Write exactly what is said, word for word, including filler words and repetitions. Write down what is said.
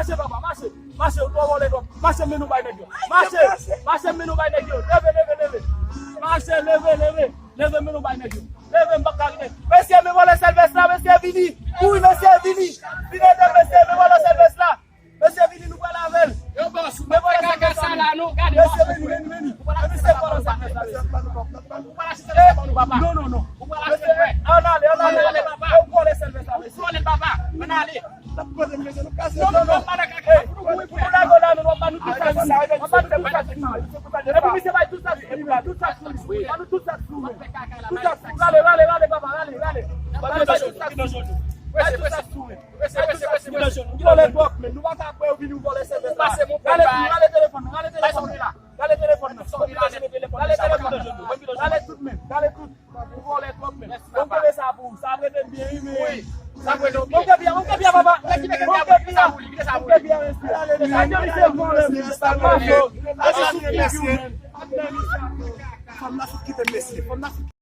Mache, papa, mache. Mache, ou twò vòlè twòp. Mache, men nou bay nèg yo. Mache, mache, men nou bay nèg yo. Leve, leve, leve. Mache, leve, leve. Leve, men nou bay nèg yo. Leve, m p ap ka rive. Mesye, men vòlè sèl vès la, mesye, vini. Wi, mesye, vini. Vini ede, mesye, men vòlè sèl vès la. Mesye, vini, nou pral avè l. Yo, bòs, ou pa fè kaka sa la, non. Gade, mesye, vini, vini, vini. Mesye, vòlè sèl vès la, mesye. Ou pral achte sèl vès la, papa. Non, non, non. Ou pral achte, mesye, ann ale, ann ale, papa. Ou vòlè sèl vès la, mesye. Ou vòlè, papa. Ann ale. N ap koze, mesye, nou kase. Non, non, non, pa nan kaka. Pou lage w la, men w ap ba nou tout sa sou li. W ap ba nou tout sa sou li. Epi misye bay tout sa sou li, tout sa sou li. Ba nou tout sa sou li. Tout sa sou li. Rale, rale, rale, papa, rale, rale. Ba nou tout sa sou li. Bay tout sa sou li. Bay tout sa sou li. Ou vòlè twòp, men. Nou pa ka kwè ou vini, ou vòlè sèl vès la. Rale, rale telefòn, rale telefòn la. Rale telefòn nan. Rale telefòn nan. Rale tout, men. Rale tout. Ou vòlè twòp, men. Bon, kenbe sa pou ou. Sa ap rete byen, wi, men. Wi. Sa ap rete byen. Bon, kenbe byen, bon, kenbe byen, papa. Bon, kenbe byen. Bon, kenbe byen, mesye. Mesye, mesye, vòlè, men. Sa mache. Fanm nan sot kite mesye. Fanm nan sot